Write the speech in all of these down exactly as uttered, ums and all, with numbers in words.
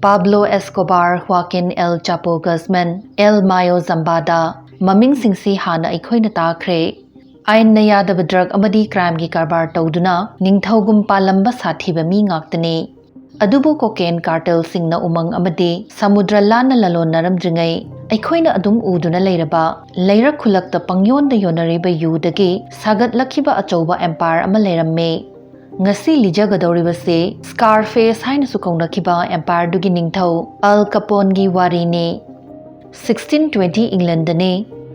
ꯄꯥꯕ꯭ꯂꯣ ꯑꯦꯁꯀꯣꯕꯥꯔ, ꯍ꯭ꯋꯥꯀꯤꯟ L ꯆꯥꯄꯣ ꯒꯁꯃꯟ, L ꯃꯥꯌꯣ ꯖꯝꯕꯥꯗꯥ, ꯃꯃꯤꯡꯁꯤꯡꯁꯤ ꯍꯥꯟꯅ ꯑꯩꯈꯣꯏꯅ ꯇꯥꯈ꯭ꯔꯦ꯫ ꯑꯥꯏꯟꯅ ꯌꯥꯗꯕ ꯗ꯭ꯔꯒ ꯑꯃꯗꯤ ꯀ꯭ꯔꯥꯏꯝꯒꯤ ꯀꯔꯕꯥꯔ ꯇꯧꯗꯨꯅ ꯅꯤꯡꯊꯧꯒꯨꯝ ꯄꯥꯜꯂꯝꯕ ꯁꯥꯊꯤꯕ ꯃꯤ ꯉꯥꯛꯇꯅꯤ꯫ ꯑꯗꯨꯕꯨ ꯀꯣꯀꯦꯟ ꯀꯥꯔꯇꯦꯜꯁꯤꯡꯅ ꯎꯃꯪ ꯑꯃꯗꯤ ꯁꯃꯨꯗ꯭ꯔ ꯂꯥꯟꯅ ꯂꯂꯣꯟꯅꯔꯝꯗ꯭ꯔꯤꯉꯩ ꯑꯩꯈꯣꯏꯅ ꯑꯗꯨꯝ ꯎꯗꯨꯅ ꯂꯩꯔꯕ ꯂꯩꯔꯛ ꯈꯨꯜꯂꯛꯇ ꯄꯪꯌꯣꯟꯗ ꯌꯣꯟꯅꯔꯤꯕ ꯌꯨꯗꯒꯤ ꯁꯥꯒꯠꯂꯛꯈꯤꯕ ꯑꯆꯧꯕ ꯑꯦꯝꯄꯥꯌꯔ ꯑꯃ ꯂꯩꯔꯝꯃꯤ꯫ ꯉꯁꯤ ꯂꯤꯖꯒꯗꯧꯔꯤꯕꯁꯤ ꯁ꯭ꯀꯥꯔꯐꯦꯁ ꯍꯥꯏꯅꯁꯨ ꯀꯧꯅꯈꯤꯕ ꯑꯦꯝꯄꯥꯌꯔꯗꯨꯒꯤ ꯅꯤꯡꯊꯧ ꯑꯜ ꯀꯄꯣꯟꯒꯤ ꯋꯥꯔꯤꯅꯤ꯫ ꯁꯤꯛꯁꯇꯤꯟ ꯇ꯭ꯋꯦꯟꯇꯤ ꯏꯪꯂꯦꯟꯗꯅꯤ꯫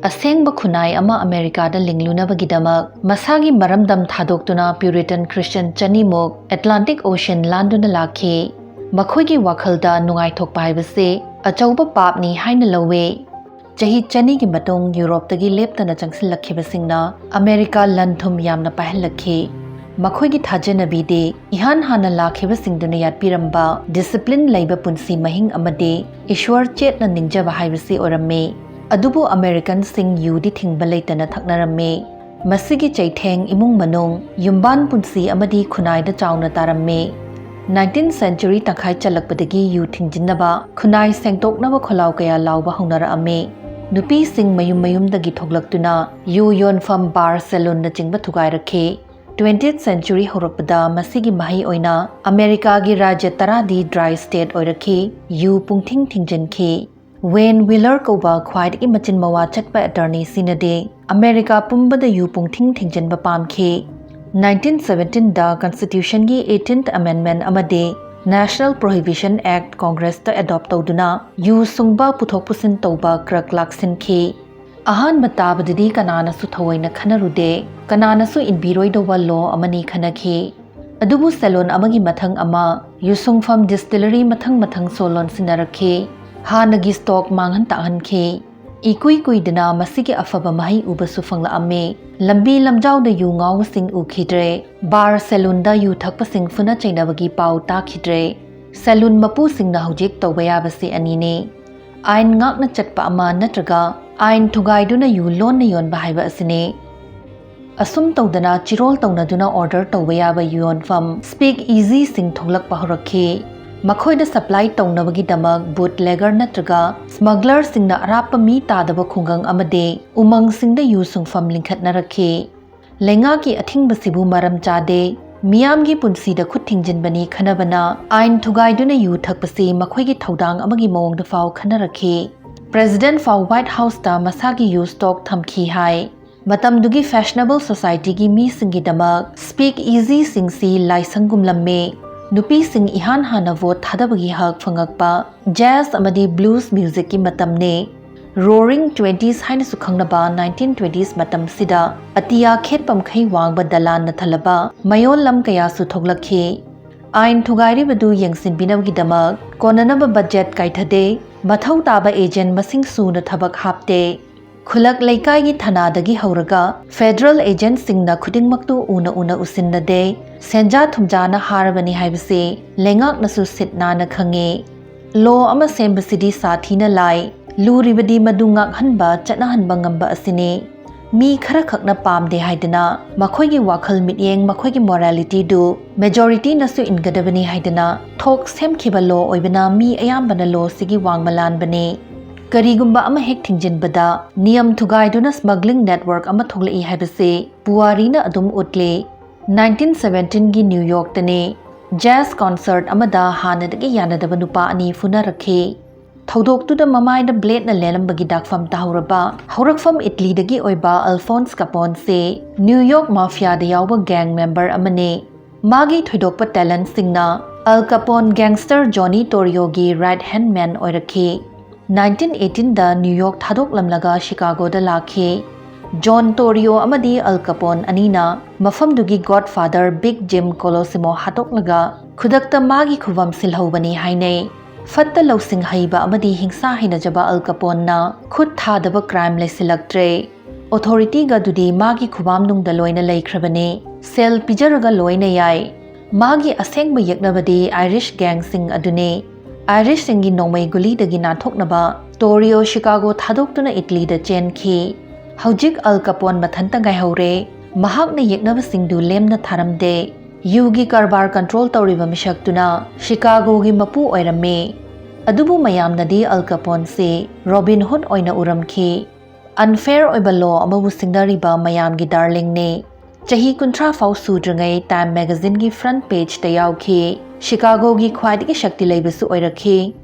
ꯑꯁꯦꯡꯕ ꯈꯨꯟꯅꯥꯏ ꯑꯃ ꯑꯃꯦꯔꯤꯀꯥꯗ ꯂꯤꯡꯂꯨꯅꯕꯒꯤꯗꯃꯛ ꯃꯁꯥꯒꯤ ꯃꯔꯝꯗꯝ ꯊꯥꯗꯣꯛꯇꯨꯅ ꯄ꯭ꯌꯨꯔꯤꯇꯟ ꯈ꯭ꯔꯤꯁꯇꯤꯌꯟ ꯆꯅꯤꯃꯨꯛ ꯑꯦꯠꯂꯥꯟꯇꯤꯛ ꯑꯣꯁꯤꯌꯟ ꯂꯥꯟꯗꯨꯅ ꯂꯥꯛꯈꯤ꯫ ꯃꯈꯣꯏꯒꯤ ꯋꯥꯈꯜꯗ ꯅꯨꯡꯉꯥꯏꯊꯣꯛꯄ ꯍꯥꯏꯕꯁꯤ ꯑꯆꯧꯕ ꯄꯥꯞꯅꯤ ꯍꯥꯏꯅ ꯂꯧꯏ꯫ ꯆꯍꯤ ꯆꯅꯤꯒꯤ ꯃꯇꯨꯡ ꯌꯨꯔꯣꯞꯇꯒꯤ ꯂꯦꯞꯇꯅ ꯆꯪꯁꯤꯜꯂꯛꯈꯤꯕꯁꯤꯡꯅ ꯑꯃꯦꯔꯤꯀꯥ ꯂꯟ ꯊꯨꯝ ꯌꯥꯝꯅ ꯄꯥꯏꯍꯜꯂꯛꯈꯤ꯫ ꯃꯈꯣꯏꯒꯤ ꯊꯥꯖꯅꯕꯤꯗꯤ ꯏꯍꯥꯟ ꯍꯥꯟꯅ ꯂꯥꯛꯈꯤꯕꯁꯤꯡꯗꯨꯅ ꯌꯥꯠꯄꯤꯔꯝꯕ ꯗꯤꯁꯤꯄ꯭ꯂꯤꯟ ꯂꯩꯕ ꯄꯨꯟꯁꯤ ꯃꯍꯤꯡ ꯑꯃꯗꯤ ꯏꯁ꯭ꯋꯔ ꯆꯦꯠꯅ ꯅꯤꯡꯖꯕ ꯍꯥꯏꯕꯁꯤ ꯑꯣꯏꯔꯝꯃꯤ꯫ ꯑꯗꯨꯕꯨ ꯑꯃꯦꯔꯤꯀꯟꯁꯤꯡ ꯌꯨꯗꯤ ꯊꯤꯡꯕ ꯂꯩꯇꯅ ꯊꯛꯅꯔꯝꯃꯤ꯫ ꯃꯁꯤꯒꯤ ꯆꯩꯊꯦꯡ ꯏꯃꯨꯡ ꯃꯅꯨꯡ, ꯌꯨꯝꯕꯥꯟ ꯄꯨꯟꯁꯤ ꯑꯃꯗꯤ ꯈꯨꯟꯅꯥꯏꯗ ꯆꯥꯎꯅ ꯇꯥꯔꯝꯃꯤ꯫ ꯅꯥꯏꯟꯇꯤꯟ ꯁꯦꯟꯆꯨꯔꯤ ꯇꯪꯈꯥꯏ ꯆꯜꯂꯛꯄꯗꯒꯤ ꯌꯨ ꯊꯤꯡꯖꯤꯟꯅꯕ, ꯈꯨꯟꯅꯥꯏ ꯁꯦꯡꯗꯣꯛꯅꯕ ꯈꯣꯜꯂꯥꯎ ꯀꯌꯥ ꯂꯥꯎꯕ ꯍꯧꯅꯔꯛꯑꯝꯃꯤ꯫ ꯅꯨꯄꯤꯁꯤꯡ ꯃꯌꯨꯝ ꯃꯌꯨꯝꯗꯒꯤ ꯊꯣꯛꯂꯛꯇꯨꯅ ꯌꯨ ꯌꯣꯟꯐꯝ, ꯕꯥꯔ, ꯁꯦꯂꯨꯟꯅꯆꯤꯡꯕ ꯊꯨꯒꯥꯏꯔꯛꯈꯤ꯫ ꯇ꯭ꯋꯦꯟꯇꯤꯌꯦꯠ ꯁꯦꯟꯆꯨꯔꯤ ꯍꯧꯔꯛꯄꯗ ꯃꯁꯤꯒꯤ ꯃꯍꯩ ꯑꯣꯏꯅ ꯑꯃꯦꯔꯤꯀꯥꯒꯤ ꯔꯥꯖ꯭ꯌ ꯇꯔꯥꯗꯤ ꯗ꯭ꯔꯥꯏ ꯁ꯭ꯇꯦꯠ ꯑꯣꯏꯔꯛꯈꯤ, ꯌꯨ ꯄꯨꯡꯊꯤꯡ ꯊꯤꯡꯖꯤꯟꯈꯤ꯫ ꯋꯦꯟ ꯋꯤꯂꯔ ꯀꯧꯕ ꯈ꯭ꯋꯥꯏꯗꯒꯤ ꯃꯆꯤꯟ ꯃꯋꯥ ꯆꯠꯄ ꯑꯦꯇꯔꯅꯤꯁꯤꯅꯗꯤ ꯑꯃꯦꯔꯤꯀꯥ ꯄꯨꯝꯕꯗ ꯌꯨ ꯄꯨꯡꯊꯤꯡ ꯊꯤꯡꯖꯤꯟꯕ ꯄꯥꯝꯈꯤ꯫ ꯅꯥꯏꯟꯇꯤꯟ ꯁꯕꯦꯟꯇꯤꯟꯗ ꯀꯟꯁꯇꯤꯇ꯭ꯌꯨꯁꯟꯒꯤ ꯑꯦꯇꯤꯟꯊ ꯑꯃꯦꯟꯃꯦꯟ ꯑꯃꯗꯤ ꯅꯦꯁꯅꯦꯜ ꯄ꯭ꯔꯣꯍꯤꯕꯤꯁꯟ ꯑꯦꯛꯇ ꯀꯣꯡꯒ꯭ꯔꯦꯁꯇ ꯑꯦꯗꯣꯞ ꯇꯧꯗꯨꯅ ꯌꯨ ꯁꯨꯡꯕ ꯄꯨꯊꯣꯛ ꯄꯨꯁꯤꯟ ꯇꯧꯕ ꯀ꯭ꯔꯛ ꯂꯥꯛꯁꯤꯟꯈꯤ꯫ ꯑꯍꯥꯟꯕ ꯇꯥꯕꯗꯗꯤ ꯀꯅꯥꯅꯁꯨ ꯊꯑꯣꯏꯅ ꯈꯟꯅꯔꯨꯗꯦ, ꯀꯅꯥꯅꯁꯨ ꯏꯟꯕꯤꯔꯣꯏꯗꯧꯕ ꯂꯣ ꯑꯃꯅꯤ ꯈꯟꯅꯈꯤ꯫ ꯑꯗꯨꯕꯨ ꯁꯦꯂꯣꯟ ꯑꯃꯒꯤ ꯃꯊꯪ ꯑꯃ, ꯌꯨꯁꯨꯡꯐꯝ ꯗꯤꯁꯇꯤꯂꯔꯤ ꯃꯊꯪ ꯃꯊꯪ ꯁꯣ ꯂꯣꯟꯁꯤꯟꯅꯔꯛꯈꯤ꯫ ꯍꯥꯟꯅꯒꯤ ꯁ꯭ꯇꯣꯛ ꯃꯥꯡꯍꯟ ꯇꯥꯛꯍꯟꯈꯤ꯫ ꯏꯀꯨꯏ ꯀꯨꯏꯗꯅ ꯃꯁꯤꯒꯤ ꯑꯐꯕ ꯃꯍꯩ ꯎꯕꯁꯨ ꯐꯪꯂꯛꯑꯝꯃꯤ꯫ ꯂꯝꯕꯤ ꯂꯝꯖꯥꯎꯗ ꯌꯨ ꯉꯥꯎꯕꯁꯤꯡ ꯎꯈꯤꯗ꯭ꯔꯦ꯫ ꯕꯥꯔ ꯁꯦꯂꯨꯟꯗ ꯌꯨ ꯊꯛꯄꯁꯤꯡ ꯐꯨꯅ ꯆꯩꯅꯕꯒꯤ ꯄꯥꯎ ꯇꯥꯈꯤꯗ꯭ꯔꯦ꯫ ꯁꯦꯂꯨꯟ ꯃꯄꯨꯁꯤꯡꯅ ꯍꯧꯖꯤꯛ ꯇꯧꯕ ꯌꯥꯕꯁꯤ ꯑꯅꯤꯅꯤ꯫ ꯑꯥꯏꯟ ꯉꯥꯛꯅ ꯆꯠꯄ ꯑꯃ ꯅꯠꯇ꯭ꯔꯒ ꯑꯥꯏꯟ ꯊꯨꯒꯥꯏꯗꯨꯅ ꯌꯨ ꯂꯣꯟꯅ ꯌꯣꯟꯕ ꯍꯥꯏꯕ ꯑꯁꯤꯅꯤ꯫ ꯑꯁꯨꯝ ꯇꯧꯗꯅ ꯆꯤꯔꯣꯜ ꯇꯧꯅꯗꯨꯅ ꯑꯣꯔꯗꯔ ꯇꯧꯕ ꯌꯥꯕ ꯌꯨ ꯌꯣꯟꯐꯝ ꯁ꯭ꯄꯤꯛ ꯏꯖꯤꯁꯤꯡ ꯊꯣꯛꯂꯛꯄ ꯍꯧꯔꯛꯈꯤ꯫ ꯃꯈꯣꯏꯗ ꯁꯄ꯭ꯂꯥꯏ ꯇꯧꯅꯕꯒꯤꯗꯃꯛ ꯕꯨꯠꯂꯦꯒꯔ ꯅꯠꯇ꯭ꯔꯒ ꯁ꯭ꯃꯒꯂꯔꯁꯤꯡꯅ ꯑꯔꯥꯞꯄ ꯃꯤ ꯇꯥꯗꯕ ꯈꯨꯡꯒꯪ ꯑꯃꯗꯤ ꯎꯃꯪꯁꯤꯡꯗ ꯌꯨ ꯁꯨꯡꯐꯝ ꯂꯤꯡꯈꯠꯅꯔꯛꯈꯤ꯫ ꯂꯩꯉꯥꯛꯀꯤ ꯑꯊꯤꯡꯕꯁꯤꯕꯨ ꯃꯔꯝ ꯆꯥꯗꯦ, ꯃꯤꯌꯥꯝꯒꯤ ꯄꯨꯟꯁꯤꯗ ꯈꯨꯠ ꯊꯤꯡꯖꯤꯟꯕꯅꯤ ꯈꯟꯅꯕꯅ ꯑꯥꯏꯟ ꯊꯨꯒꯥꯏꯗꯨꯅ ꯌꯨ ꯊꯛꯄꯁꯤ ꯃꯈꯣꯏꯒꯤ ꯊꯧꯗꯥꯡ ꯑꯃꯒꯤ ꯃꯑꯣꯡꯗ ꯐꯥꯎ ꯈꯟꯅꯔꯛꯈꯤ꯫ ꯄ꯭ꯔꯦꯁꯤꯗꯦꯟꯠ ꯐꯥꯎ ꯋꯥꯏꯠ ꯍꯥꯎꯁꯇ ꯃꯁꯥꯒꯤ ꯌꯨ ꯁ꯭ꯇꯣꯛ ꯊꯝꯈꯤ ꯍꯥꯏ꯫ ꯃꯇꯝꯗꯨꯒꯤ ꯐꯦꯁꯅꯦꯕꯜ ꯁꯣꯁꯥꯏꯇꯤꯒꯤ ꯃꯤꯁꯤꯡꯒꯤꯗꯃꯛ ꯁ꯭ꯄꯤꯛ ꯏꯖꯤꯁꯤꯡꯁꯤ ꯂꯥꯏꯁꯪꯒꯨꯝꯂꯝꯃꯤ꯫ ꯅꯨꯄꯤꯁꯤꯡ ꯏꯍꯥꯟ ꯍꯥꯟꯅ ꯚꯣꯠ ꯊꯥꯗꯕꯒꯤ ꯍꯛ ꯐꯪꯉꯛꯄ ꯖꯦꯖ ꯑꯃꯗꯤ ꯕ꯭ꯂꯨꯁ ꯃ꯭ꯌꯨꯖꯤꯛꯀꯤ ꯃꯇꯝꯅꯤ꯫ ꯔꯣꯔꯤꯡ ꯇ꯭ꯋꯦꯟꯇꯤꯁ ꯍꯥꯏꯅꯁꯨ ꯈꯪꯅꯕ ꯅꯥꯏꯟꯇꯤꯟ ꯇ꯭ꯋꯦꯟꯇꯤꯁ ꯃꯇꯝꯁꯤꯗ ꯑꯇꯤꯌꯥ ꯈꯦꯠꯄ ꯃꯈꯩ ꯋꯥꯡꯕ ꯗꯂꯥꯟꯅ ꯊꯜꯂꯕ ꯃꯌꯣꯜ ꯂꯝ ꯀꯌꯥꯁꯨ ꯊꯣꯛꯂꯛꯈꯤ꯫ ꯑꯥꯏꯟ ꯊꯨꯒꯥꯏꯔꯤꯕꯗꯨ ꯌꯦꯡꯁꯤꯟꯕꯤꯅꯕꯒꯤꯗꯃꯛ ꯀꯣꯟꯅꯅꯕ ꯕꯖꯦꯠ ꯀꯥꯏꯊꯗꯦ, ꯃꯊꯧ ꯇꯥꯕ ꯑꯦꯖꯦꯟꯠ ꯃꯁꯤꯡ ꯁꯨꯅ ꯊꯕꯛ ꯍꯥꯞꯇꯦ꯫ ꯈꯨꯜꯂꯛ ꯂꯩꯀꯥꯏꯒꯤ ꯊꯅꯥꯗꯒꯤ ꯍꯧꯔꯒ ꯐꯦꯗꯔꯦꯜ ꯑꯦꯖꯦꯟꯠꯁꯤꯡꯅ ꯈꯨꯗꯤꯡꯃꯛꯇꯨ ꯎꯅ ꯎꯅ ꯎꯁꯤꯟꯅꯗꯦ꯫ ꯁꯦꯟꯖꯥ ꯊꯨꯝꯖꯥꯅ ꯍꯥꯔꯕꯅꯤ ꯍꯥꯏꯕꯁꯤ ꯂꯩꯉꯥꯛꯅꯁꯨ ꯁꯤꯠ ꯅꯥꯟꯅ ꯈꯪꯉꯤ꯫ ꯂꯣ ꯑꯃ ꯁꯦꯝꯕꯁꯤꯗꯤ ꯁꯥꯊꯤꯅ ꯂꯥꯏ, ꯂꯨꯔꯤꯕꯗꯤ ꯃꯗꯨ ꯉꯥꯛꯍꯟꯕ, ꯆꯠꯅꯍꯟꯕ ꯉꯝꯕ ꯑꯁꯤꯅꯤ꯫ ꯃꯤ ꯈꯔꯈꯛꯅ ꯄꯥꯝꯗꯦ ꯍꯥꯏꯗꯅ ꯃꯈꯣꯏꯒꯤ ꯋꯥꯈꯜ ꯃꯤꯠꯌꯦꯡ, ꯃꯈꯣꯏꯒꯤ ꯃꯣꯔꯥꯂꯤꯇꯤꯗꯨ ꯃꯦꯖꯣꯔꯤꯇꯤꯅꯁꯨ ꯏꯟꯒꯗꯕꯅꯤ ꯍꯥꯏꯗꯅ ꯊꯣꯛ ꯁꯦꯝꯈꯤꯕ ꯂꯣ ꯑꯣꯏꯕꯅ ꯃꯤ ꯑꯌꯥꯝꯕꯅ ꯂꯣꯁꯤꯒꯤ ꯋꯥꯡꯃ ꯂꯥꯟꯕꯅꯤ꯫ ꯀꯔꯤꯒꯨꯝꯕ ꯑꯃ ꯍꯦꯛ ꯊꯤꯡꯖꯤꯟꯕꯗ ꯅꯤꯌꯝ ꯊꯨꯒꯥꯏꯗꯨꯅ ꯁ꯭ꯃꯒ꯭ꯂꯤꯡ ꯅꯦꯠꯋꯔꯛ ꯑꯃ ꯊꯣꯛꯂꯛꯏ ꯍꯥꯏꯕꯁꯤ ꯄꯨꯋꯥꯔꯤꯅ ꯑꯗꯨꯝ ꯎꯠꯂꯤ꯫ ꯅꯥꯏꯟꯇꯤꯟ ꯁꯚꯦꯟꯇꯤꯟꯒꯤ ꯅ꯭ꯌꯨ ꯌꯣꯔꯛꯇꯅꯤ꯫ ꯖꯦꯖ ꯀꯟꯁꯔꯠ ꯑꯃꯗ ꯍꯥꯟꯅꯗꯒꯤ ꯌꯥꯅꯗꯕ ꯅꯨꯄꯥ ꯑꯅꯤ ꯐꯨꯅꯔꯛꯈꯤ꯫ ꯊꯧꯗꯣꯛꯇꯨꯗ ꯃꯃꯥꯏꯗ ꯕ꯭ꯂꯦꯗꯅ ꯂꯦꯜꯂꯝꯕꯒꯤ ꯗꯥꯛꯐꯝ ꯇꯥꯍꯧꯔꯕ ꯍꯧꯔꯛꯐꯝ ꯏꯠꯂꯤꯗꯒꯤ ꯑꯣꯏꯕ ꯑꯜꯐꯣꯟꯁ ꯀꯄꯣꯟꯁꯦ ꯅ꯭ꯌꯨ ꯌꯣꯔꯛ ꯃꯥꯐꯤꯌꯥꯗ ꯌꯥꯎꯕ ꯒꯦꯡ ꯃꯦꯝꯕꯔ ꯑꯃꯅꯤ꯫ ꯃꯥꯒꯤ ꯊꯣꯏꯗꯣꯛꯄ ꯇꯦꯂꯦꯟꯠꯁꯤꯡꯅ ꯑꯜ ꯀꯄꯣꯟ ꯒꯦꯡꯁꯇꯔ ꯖꯣꯅꯤ ꯇꯣꯔꯤꯌꯣꯒꯤ ꯔꯥꯏꯠ ꯍꯦꯟꯗ ꯃꯦꯟ ꯑꯣꯏꯔꯛꯈꯤ꯫ ꯅꯥꯏꯟꯇꯤꯟ ꯑꯩꯠꯇꯤꯟꯗ ꯅ꯭ꯌꯨ ꯌꯣꯔꯛ ꯊꯥꯗꯣꯛꯂꯝꯂꯒ ꯁꯤꯀꯥꯒꯣꯗ ꯂꯥꯛꯈꯤ꯫ ꯖꯣꯟ ꯇꯣꯔꯤꯌꯣ ꯑꯃꯗꯤ ꯑꯜ ꯀꯄꯣꯟ ꯑꯅꯤꯅ ꯃꯐꯝꯗꯨꯒꯤ ꯒꯣꯗꯐꯥꯗꯔ ꯕꯤꯛ ꯖꯤꯝ ꯀꯣꯂꯣꯁꯤꯃꯣ ꯍꯥꯠꯇꯣꯛꯂꯒ ꯈꯨꯗꯛꯇ ꯃꯥꯒꯤ ꯈꯨꯕꯝ ꯁꯤꯜꯍꯧꯕꯅꯤ ꯍꯥꯏꯅꯩ꯫ ꯐꯠꯇ ꯂꯧꯁꯤꯡ ꯍꯩꯕ ꯑꯃꯗꯤ ꯍꯤꯡꯁꯥ ꯍꯩꯅꯖꯕ ꯑꯜ ꯀꯄꯣꯟꯅ ꯈꯨꯠ ꯊꯥꯗꯕ ꯀ꯭ꯔꯥꯏꯝ ꯂꯩꯁꯤꯜꯂꯛꯇ꯭ꯔꯦ꯫ ꯑꯣꯊꯣꯔꯤꯇꯤꯒ ꯑꯗꯨꯗꯤ ꯃꯥꯒꯤ ꯈꯨꯕꯥꯝꯅꯨꯡꯗ ꯂꯣꯏꯅ ꯂꯩꯈ꯭ꯔꯕꯅꯤ꯫ ꯁꯦꯜ ꯄꯤꯖꯔꯒ ꯂꯣꯏꯅ ꯌꯥꯏ꯫ ꯃꯥꯒꯤ ꯑꯁꯦꯡꯕ ꯌꯦꯛꯅꯕꯗꯤ ꯑꯥꯏꯔꯤꯁ ꯒꯦꯡꯁꯤꯡ ꯑꯗꯨꯅꯤ꯫ ꯑꯥꯏꯔꯤꯁꯁꯤꯡꯒꯤ ꯅꯣꯡꯃꯩ ꯒꯨꯂꯤꯗꯒꯤ ꯅꯥꯟꯊꯣꯛꯅꯕ ꯇꯣꯔꯤꯌꯣ ꯁꯤꯀꯥꯒꯣ ꯊꯥꯗꯣꯛꯇꯨꯅ ꯏꯠꯂꯤꯗ ꯆꯦꯟꯈꯤ꯫ ꯍꯧꯖꯤꯛ ꯑꯜ ꯀꯄꯣꯟ ꯃꯊꯟꯇ ꯉꯥꯏꯍꯧꯔꯦ꯫ ꯃꯍꯥꯛꯅ ꯌꯦꯛꯅꯕꯁꯤꯡꯗꯨ ꯂꯦꯝꯅ ꯊꯥꯔꯝꯗꯦ꯫ ꯌꯨꯒꯤ ꯀꯔꯕꯥꯔ ꯀꯟꯇ꯭ꯔꯣꯜ ꯇꯧꯔꯤꯕ ꯃꯤꯁꯛꯇꯨꯅ ꯁꯤꯀꯥꯒꯣꯒꯤ ꯃꯄꯨ ꯑꯣꯏꯔꯝꯃꯤ꯫ ꯑꯗꯨꯕꯨ ꯃꯌꯥꯝꯅꯗꯤ ꯑꯜ ꯀꯄꯣꯟꯁꯤ ꯔꯣꯕꯤꯟ ꯍꯨꯗ ꯑꯣꯏꯅ ꯎꯔꯝꯈꯤ꯫ ꯑꯟꯐꯦꯌꯔ ꯑꯣꯏꯕ ꯂꯣ ꯑꯃꯕꯨ ꯁꯤꯡꯅꯔꯤꯕ ꯃꯌꯥꯝꯒꯤ ꯗꯥꯔꯂꯤꯡꯅꯤ꯫ ꯆꯍꯤ ꯀꯨꯟꯊ꯭ꯔꯥ ꯐꯥꯎ ꯁꯨꯗ꯭ꯔꯤꯉꯩ ꯇꯥꯏꯝ ꯃꯦꯒꯥꯖꯤꯟꯒꯤ ꯐ꯭ꯔꯟꯠ ꯄꯦꯖꯇ ꯌꯥꯎꯈꯤ꯫ ꯁꯤꯀꯥꯒꯣꯒꯤ ꯈ꯭ꯋꯥꯏꯗꯒꯤ ꯁꯛꯇꯤ ꯂꯩꯕꯁꯨ ꯑꯣꯏꯔꯛꯈꯤ꯫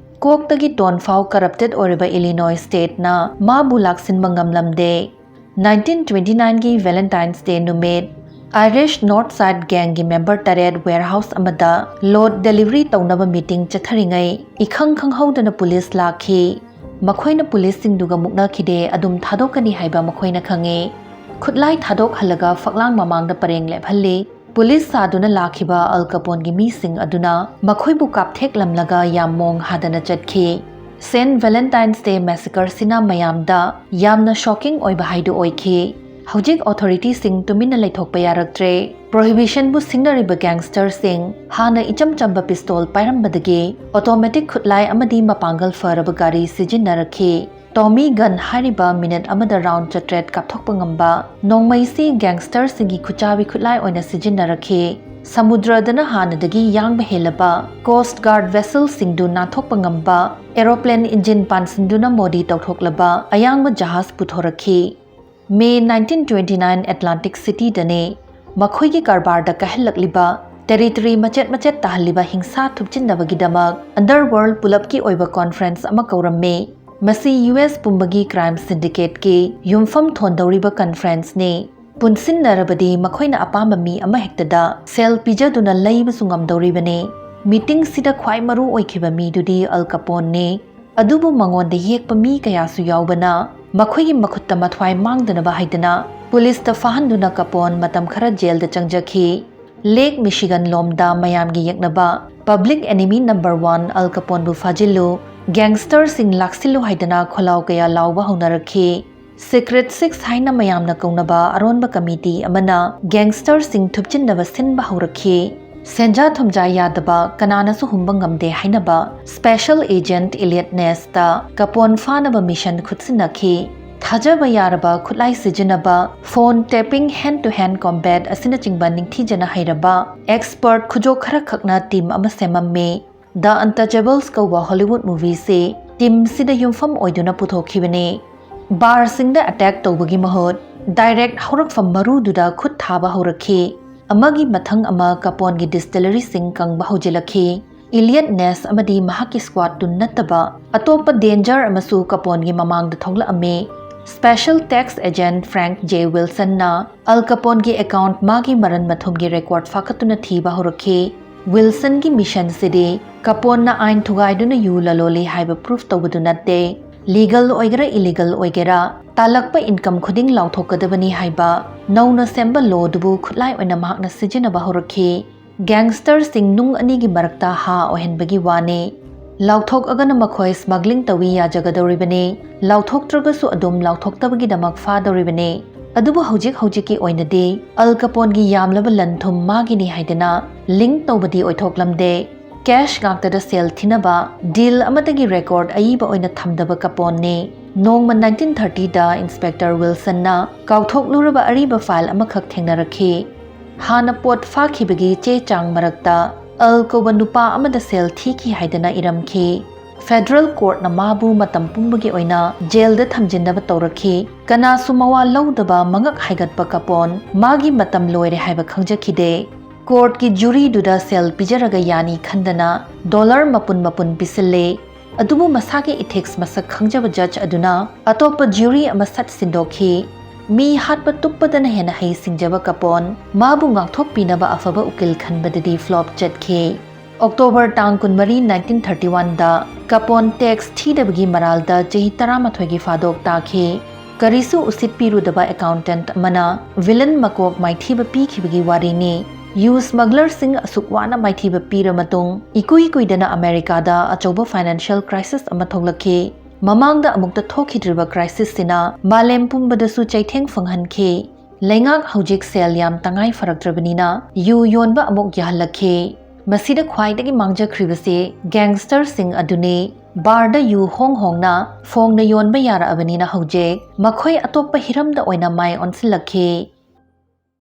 ꯀꯣꯛꯇꯒꯤ ꯇꯣꯟ ꯐꯥꯎ ꯀꯔꯞꯇꯦꯠ ꯑꯣꯏꯔꯕ ꯏꯂꯤꯅꯣꯏ ꯁ꯭ꯇꯦꯠꯅ ꯃꯥꯕꯨ ꯂꯥꯛꯁꯤꯟꯕ ꯉꯝꯂꯝꯗꯦ꯫ ꯅꯥꯏꯟꯇꯤꯟ ꯇ꯭ꯋꯦꯟꯇꯤ ꯅꯥꯏꯟꯒꯤ ꯚꯦꯂꯦꯟꯇꯥꯏꯟꯁ ꯗꯦ ꯅꯨꯃꯤꯠ, ꯑꯥꯏꯔꯤꯁ ꯅꯣꯔꯊ ꯁꯥꯏꯗ ꯒꯦꯡꯒꯤ ꯃꯦꯝꯕꯔ ꯇꯔꯦꯠ ꯋꯦꯌꯔꯍꯥꯎꯁ ꯑꯃꯗ ꯂꯣꯠ ꯗꯦꯂꯤꯚꯔꯤ ꯇꯧꯅꯕ ꯃꯤꯇꯤꯡ ꯆꯠꯊꯔꯤꯉꯩ, ꯏꯈꯪ ꯈꯪꯍꯧꯗꯅ ꯄꯨꯂꯤꯁ ꯂꯥꯛꯈꯤ꯫ ꯃꯈꯣꯏꯅ ꯄꯨꯂꯤꯁꯁꯤꯡꯗꯨꯒ ꯃꯨꯛꯅꯈꯤꯗꯦ, ꯑꯗꯨꯝ ꯊꯥꯗꯣꯛꯀꯅꯤ ꯍꯥꯏꯕ ꯃꯈꯣꯏꯅ ꯈꯪꯉꯤ꯫ ꯈꯨꯠꯂꯥꯏ ꯊꯥꯗꯣꯛꯍꯜꯂꯒ ꯐꯛꯂꯥꯡ ꯃꯃꯥꯡꯗ ꯄꯔꯦꯡ ꯂꯦꯞꯍꯜꯂꯤ꯫ ꯄꯨꯂꯤꯁ ꯁꯥꯗꯨꯅ ꯂꯥꯛꯈꯤꯕ ꯑꯜ ꯀꯄꯣꯟꯒꯤ ꯃꯤꯁꯤꯡ ꯑꯗꯨꯅ ꯃꯈꯣꯏꯕꯨ ꯀꯥꯞꯊꯦꯛꯂꯝꯂꯒ ꯌꯥꯝ ꯃꯣꯡ ꯍꯥꯗꯅ ꯆꯠꯈꯤ꯫ ꯁꯦꯟꯠ ꯚꯦꯂꯦꯟꯇꯥꯏꯟꯁ ꯗꯦ ꯃꯦꯁꯦꯀꯔꯁꯤꯅ ꯃꯌꯥꯝꯗ ꯌꯥꯝꯅ ꯁꯣꯀꯤꯡ ꯑꯣꯏꯕ ꯍꯥꯏꯗꯨ ꯑꯣꯏꯈꯤ꯫ ꯍꯧꯖꯤꯛ ꯑꯣꯊꯣꯔꯤꯇꯤꯁꯤꯡ ꯇꯨꯃꯤꯟꯅ ꯂꯩꯊꯣꯛꯄ ꯌꯥꯔꯛꯇ꯭ꯔꯦ꯫ ꯄ꯭ꯔꯣꯍꯤꯕꯤꯁꯟꯕꯨ ꯁꯤꯡꯅꯔꯤꯕ ꯒꯦꯡꯁꯇꯔꯁꯤꯡ ꯍꯥꯟꯅ ꯏꯆꯝ ꯆꯝꯕ ꯄꯤꯁꯇꯣꯜ ꯄꯥꯏꯔꯝꯕꯗꯒꯤ ꯑꯣꯇꯣꯃꯦꯇꯤꯛ ꯈꯨꯠꯂꯥꯏ ꯑꯃꯗꯤ ꯃꯄꯥꯡꯒꯜ ꯐꯔꯕ ꯒꯥꯔꯤ ꯁꯤꯖꯤꯟꯅꯔꯛꯈꯤ꯫ ꯇꯣꯃꯤ ꯒꯟ ꯍꯥꯏꯔꯤꯕ ꯃꯤꯅꯠ ꯑꯃꯗ ꯔꯥꯎꯟ ꯆꯥꯇ꯭ꯔꯦꯠ ꯀꯥꯞꯊꯣꯛꯄ ꯉꯝꯕ ꯅꯣꯡꯃꯩꯁꯤ ꯒꯦꯡꯁꯇꯔꯁꯤꯡꯒꯤ ꯈꯨꯠꯆꯥꯕꯤ ꯈꯨꯠꯂꯥꯏ ꯑꯣꯏꯅ ꯁꯤꯖꯤꯟꯅꯔꯛꯈꯤ꯫ ꯁꯃꯨꯗ꯭ꯔꯗꯅ ꯍꯥꯟꯅꯗꯒꯤ ꯌꯥꯡꯕ ꯍꯦꯜꯂꯕ ꯀꯣꯁ꯭ꯠ ꯒꯥꯔꯗ ꯚꯦꯁꯦꯜꯁꯤꯡꯗꯨ ꯅꯥꯟꯊꯣꯛꯄ ꯉꯝꯕ ꯑꯦꯔꯣꯄ꯭ꯂꯦꯟ ꯏꯟꯖꯤꯟ ꯄꯥꯟꯁꯤꯟꯗꯨꯅ ꯃꯣꯗꯤ ꯇꯧꯊꯣꯛꯂꯕ ꯑꯌꯥꯡꯕ ꯖꯍꯥꯖ ꯄꯨꯊꯣꯔꯛꯈꯤ꯫ ꯃꯦ ꯅꯥꯏꯟꯇꯤꯟ ꯇ꯭ꯋꯦꯟꯇꯤ ꯅꯥꯏꯟ ꯑꯦꯠꯂꯥꯟꯇꯤꯛ ꯁꯤꯇꯤꯗꯅꯤ꯫ ꯃꯈꯣꯏꯒꯤ ꯀꯔꯕꯥꯔꯗ ꯀꯥꯏꯍꯜꯂꯛꯂꯤꯕ, ꯇꯦꯔꯤꯇꯣꯔꯤ ꯃꯆꯦꯠ ꯃꯆꯦꯠ ꯇꯥꯍꯜꯂꯤꯕ ꯍꯤꯡꯁꯥ ꯊꯨꯞꯆꯤꯟꯅꯕꯒꯤꯗꯃꯛ ꯑꯟꯗꯔꯋꯥꯔꯜꯗ ꯄꯨꯂꯞꯀꯤ ꯑꯣꯏꯕ ꯀꯣꯟꯐ꯭ꯔꯦꯟꯁ ꯑꯃ ꯀꯧꯔꯝꯃꯤ꯫ ꯃꯁꯤ ꯌꯨ ꯑꯦꯁ ꯄꯨꯝꯕꯒꯤ ꯀ꯭ꯔꯥꯏꯝ ꯁꯤꯟꯗꯤꯀꯦꯠꯀꯤ ꯌꯨꯝꯐꯝ ꯊꯣꯟꯗꯧꯔꯤꯕ ꯀꯟꯐ꯭ꯔꯦꯟꯁꯅꯤ꯫ ꯄꯨꯟꯁꯤꯟꯅꯔꯕꯗꯤ ꯃꯈꯣꯏꯅ ꯑꯄꯥꯝꯕ ꯃꯤ ꯑꯃꯍꯦꯛꯇꯗ ꯁꯦꯜ ꯄꯤꯖꯗꯨꯅ ꯂꯩꯕꯁꯨ ꯉꯝꯗꯧꯔꯤꯕꯅꯤ꯫ ꯃꯤꯇꯤꯡꯁꯤꯗ ꯈ꯭ꯋꯥꯏ ꯃꯔꯨ ꯑꯣꯏꯈꯤꯕ ꯃꯤꯗꯨꯗꯤ ꯑꯜ ꯀꯄꯣꯟꯅꯤ꯫ ꯑꯗꯨꯕꯨ ꯃꯉꯣꯟꯗ ꯌꯦꯛꯄ ꯃꯤ ꯀꯌꯥꯁꯨ ꯌꯥꯎꯕꯅ ꯃꯈꯣꯏꯒꯤ ꯃꯈꯨꯠꯇ ꯃꯊ꯭ꯋꯥꯏ ꯃꯥꯡꯗꯅꯕ ꯍꯥꯏꯗꯨꯅ ꯄꯨꯂꯤꯁꯇ ꯐꯥꯍꯟꯗꯨꯅ ꯀꯄꯣꯟ ꯃꯇꯝ ꯈꯔ ꯖꯦꯜꯗ ꯆꯪꯖꯈꯤ꯫ ꯂꯦꯛ ꯃꯤꯁꯤꯒꯟ ꯂꯣꯝꯗ ꯃꯌꯥꯝꯒꯤ ꯌꯦꯛꯅꯕ ꯄꯕ꯭ꯂꯤꯛ ꯑꯦꯅꯤꯃꯤ ꯅꯝꯕꯔ ꯋꯥꯟ ꯑꯜ ꯀꯄꯣꯟꯕꯨ ꯐꯥꯖꯤꯜꯂꯨ, ꯒꯦꯡꯁꯇꯔꯁꯤꯡ ꯂꯥꯛꯁꯤꯜꯂꯨ ꯍꯥꯏꯗꯅ ꯈꯣꯜꯂꯥꯎ ꯀꯌꯥ ꯂꯥꯎꯕ ꯍꯧꯅꯔꯛꯈꯤ꯫ ꯁꯤꯀ꯭ꯔꯦꯠ ꯁꯤꯛꯁ ꯍꯥꯏꯅ ꯃꯌꯥꯝꯅ ꯀꯧꯅꯕ ꯑꯔꯣꯟꯕ ꯀꯃꯤꯇꯤ ꯑꯃꯅ ꯒꯦꯡꯁꯇꯔꯁꯤꯡ ꯊꯨꯞꯆꯤꯟꯅꯕ ꯁꯤꯟꯕ ꯍꯧꯔꯛꯈꯤ꯫ ꯁꯦꯟꯖꯥ ꯊꯨꯝꯖꯥ ꯌꯥꯗꯕ, ꯀꯅꯥꯅꯁꯨ ꯍꯨꯝꯕ ꯉꯝꯗꯦ ꯍꯥꯏꯅꯕ ꯁ꯭ꯄꯦꯁꯦꯜ ꯑꯦꯖꯦꯟꯠ ꯏꯂꯤꯌꯠ ꯅꯦꯁꯇ ꯀꯄꯣꯟ ꯐꯥꯅꯕ ꯃꯤꯁꯟ ꯈꯨꯠꯁꯤꯟꯅꯈꯤ꯫ ꯊꯥꯖꯕ ꯌꯥꯔꯕ ꯈꯨꯠꯂꯥꯏ ꯁꯤꯖꯤꯟꯅꯕ, phone tapping, hand to hand combat ꯑꯁꯤꯅꯆꯤꯡꯕ ꯅꯤꯡꯊꯤꯖꯅ ꯍꯩꯔꯕ expert ꯈꯨꯖꯣꯛ ꯈꯔꯈꯛꯅ team ꯑꯃ ꯁꯦꯝꯃꯝꯃꯤ꯫ The Untouchables ꯀꯧꯕ Hollywood movieꯁꯤ teamꯁꯤꯗ ꯌꯨꯝꯐꯝ ꯑꯣꯏꯗꯨꯅ ꯄꯨꯊꯣꯛꯈꯤꯕꯅꯤ꯫ Barꯁꯤꯡꯗ attack ꯇꯧꯕꯒꯤ ꯃꯍꯨꯠ direct ꯍꯧꯔꯛꯐꯝ ꯃꯔꯨꯗꯨꯗ ꯈꯨꯠ ꯊꯥꯕ ꯍꯧꯔꯛꯈꯤ꯫ ꯑꯃꯒꯤ ꯃꯊꯪ ꯑꯃ Caponeꯒꯤ distilleryꯁꯤꯡ ꯀꯪꯕ ꯍꯧꯖꯤꯜꯂꯛꯈꯤ꯫ Eliot Ness ꯑꯃꯗꯤ ꯃꯍꯥꯛꯀꯤ squadꯇꯨ ꯅꯠꯇꯕ ꯑꯇꯣꯞꯄ danger ꯑꯃꯁꯨ Caponeꯒꯤ ꯃꯃꯥꯡꯗ ꯊꯣꯛꯂꯛꯑꯝꯃꯤ꯫ Special tax agent Frank J Wilsonꯅ Al Caponeꯒꯤ account ꯃꯥꯒꯤ ꯃꯔꯟ ꯃꯊꯨꯝꯒꯤ record ꯐꯥꯀꯠꯇꯨꯅ ꯊꯤꯕ ꯍꯧꯔꯛꯈꯤ꯫ Wilsonꯒꯤ missionꯁꯤꯗꯤ Caponeꯅ ꯑꯥꯏꯟ ꯊꯨꯒꯥꯏꯗꯨꯅ ꯌꯨ ꯂꯂꯣꯜꯂꯤ ꯍꯥꯏꯕ proof ꯇꯧꯕꯗꯨ ꯅꯠꯇꯦ꯫ Legal ꯑꯣꯏꯒꯦꯔꯥ illegal ꯑꯣꯏꯒꯦꯔꯥ, ꯇꯥꯜꯂꯛꯄ income ꯈꯨꯗꯤꯡ ꯂꯥꯎꯊꯣꯛꯀꯗꯕꯅꯤ ꯍꯥꯏꯕ ꯅꯧꯅ ꯁꯦꯝꯕ lawꯗꯨꯕꯨ ꯈꯨꯠꯂꯥꯏ ꯑꯣꯏꯅ ꯃꯍꯥꯛꯅ ꯁꯤꯖꯤꯟꯅꯕ ꯍꯧꯔꯛꯈꯤ꯫ Gangsterꯁꯤꯡ ꯅꯨꯡ ꯑꯅꯤꯒꯤ ꯃꯔꯛꯇ ꯍꯥ ꯑꯣꯏꯍꯟꯕꯒꯤ ꯋꯥꯅꯤ꯫ ꯂꯥꯎꯊꯣꯛꯑꯒꯅ ꯃꯈꯣꯏ smuggling ꯇꯧꯏ ꯌꯥꯖꯒꯗꯧꯔꯤꯕꯅꯤ, ꯂꯥꯎꯊꯣꯛꯇ꯭ꯔꯒꯁꯨ ꯑꯗꯨꯝ ꯂꯥꯎꯊꯣꯛꯇꯕꯒꯤꯗꯃꯛ ꯐꯥꯗꯧꯔꯤꯕꯅꯤ꯫ ꯑꯗꯨꯕꯨ ꯍꯧꯖꯤꯛ ꯍꯧꯖꯤꯛꯀꯤ ꯑꯣꯏꯅꯗꯤ Al Caponeꯒꯤ ꯌꯥꯝꯂꯕ ꯂꯟ ꯊꯨꯝ ꯃꯥꯒꯤꯅꯤ ꯍꯥꯏꯗꯅ link ꯇꯧꯕꯗꯤ ꯑꯣꯏꯊꯣꯛꯂꯝꯗꯦ꯫ Cash ꯉꯥꯛꯇꯗ ꯁꯦꯜ ꯊꯤꯅꯕ deal ꯑꯃꯗꯒꯤ record ꯑꯏꯕ ꯑꯣꯏꯅ ꯊꯝꯗꯕ Caponeꯅꯤ꯫ ꯅꯣꯡꯃ nineteen thirtyꯗ Inspector Wilsonꯅ ꯀꯥꯎꯊꯣꯛꯂꯨꯔꯕ ꯑꯔꯤꯕ file ꯑꯃꯈꯛ ꯊꯦꯡꯅꯔꯛꯈꯤ꯫ ꯍꯥꯟꯅ ꯄꯣꯠ ꯐꯥꯈꯤꯕꯒꯤ ꯆꯦ ꯆꯥꯡ ꯃꯔꯛꯇ Al ꯀꯧꯕ ꯅꯨꯄꯥ ꯑꯃꯗ ꯁꯦꯜ ꯊꯤꯈꯤ ꯍꯥꯏꯗꯅ ꯏꯔꯝꯈꯤ꯫ Federal courtꯅ ꯃꯥꯕꯨ ꯃꯇꯝ ꯄꯨꯝꯕꯒꯤ ꯑꯣꯏꯅ jailꯗ ꯊꯝꯖꯤꯟꯅꯕ ꯇꯧꯔꯛꯈꯤ꯫ ꯀꯅꯥꯁꯨ ꯃꯋꯥ ꯂꯧꯗꯕ ꯃꯉꯛ ꯍꯥꯏꯒꯠꯄ Capone ꯃꯥꯒꯤ ꯃꯇꯝ ꯂꯣꯏꯔꯦ ꯍꯥꯏꯕ ꯈꯪꯖꯈꯤꯗꯦ꯫ Courtꯀꯤ juryꯗꯨꯗ ꯁꯦꯜ ꯄꯤꯖꯔꯒ ꯌꯥꯅꯤ ꯈꯟꯗꯅ dollar ꯃꯄꯨꯟ ꯃꯄꯨꯟ ꯄꯤꯁꯤꯜꯂꯦ꯫ ꯑꯗꯨꯕꯨ ꯃꯁꯥꯒꯤ ethics ꯃꯁꯛ ꯈꯪꯖꯕ judge ꯑꯗꯨꯅ ꯑꯇꯣꯞꯄ jury ꯑꯃ ꯁꯠ ꯁꯤꯟꯗꯣꯛꯈꯤ꯫ ꯃꯤ ꯍꯥꯠꯄ ꯇꯨꯞꯄꯗꯅ ꯍꯦꯟꯅ ꯍꯩ ꯁꯤꯡꯖꯕ Capone ꯃꯥꯕꯨ ꯉꯥꯛꯊꯣꯛꯄꯤꯅꯕ ꯑꯐꯕ ꯎꯀꯤꯜ ꯈꯟꯕꯗꯗꯤ flop ꯆꯠꯈꯤ꯫ October ꯇꯥꯡ ꯀꯨꯟꯃꯔꯤ, nineteen thirty oneꯗ Capone tax ꯊꯤꯗꯕꯒꯤ ꯃꯔꯥꯜꯗ ꯆꯍꯤ ꯇꯔꯥꯃꯥꯊꯣꯏꯒꯤ ꯐꯥꯗꯣꯛ ꯇꯥꯈꯤ꯫ ꯀꯔꯤꯁꯨ ꯎꯁꯤꯠꯄꯤꯔꯨꯗꯕ accountant ꯑꯃꯅ villain ꯃꯀꯣꯛ ꯃꯥꯏꯊꯤꯕ ꯄꯤꯈꯤꯕꯒꯤ ꯋꯥꯔꯤꯅꯤ꯫ ꯌꯨ smugglerꯁꯤꯡ ꯑꯁꯨꯛ ꯋꯥꯅ ꯃꯥꯏꯊꯤꯕ ꯄꯤꯔ ꯃꯇꯨꯡ ꯏꯀꯨꯏ ꯀꯨꯏꯗꯅ Americaꯗ ꯑꯆꯧꯕ financial crisis ꯑꯃ ꯊꯣꯛꯂꯛꯈꯤ꯫ ꯃꯃꯥꯡꯗ ꯑꯃꯨꯛꯇ ꯊꯣꯛꯈꯤꯗ꯭ꯔꯤꯕ crisisꯁꯤꯅ ꯃꯥꯂꯦꯝ ꯄꯨꯝꯕꯗꯁꯨ ꯆꯩꯊꯦꯡ ꯐꯪꯍꯟꯈꯤ꯫ ꯂꯩꯉꯥꯛ ꯍꯧꯖꯤꯛ ꯁꯦꯜ ꯌꯥꯝ ꯇꯉꯥꯏ ꯐꯔꯛꯇ꯭ꯔꯕꯅꯤꯅ ꯌꯨ ꯌꯣꯟꯕ ꯑꯃꯨꯛ ꯌꯥꯍꯜꯂꯛꯈꯤ꯫ ꯃꯁꯤꯗ ꯈ꯭ꯋꯥꯏꯗꯒꯤ ꯃꯥꯡꯖꯈ꯭ꯔꯤꯕꯁꯤ gangsterꯁꯤꯡ ꯑꯗꯨꯅꯤ꯫ Barꯗ ꯌꯨ ꯍꯣꯡ ꯍꯣꯡꯅ ꯐꯣꯡꯅ ꯌꯣꯟꯕ ꯌꯥꯔꯛꯑꯕꯅꯤꯅ ꯍꯧꯖꯤꯛ ꯃꯈꯣꯏ ꯑꯇꯣꯞꯄ ꯍꯤꯔꯝꯗ ꯑꯣꯏꯅ ꯃꯥꯏ ꯑꯣꯟꯁꯤꯜꯂꯛꯈꯤ꯫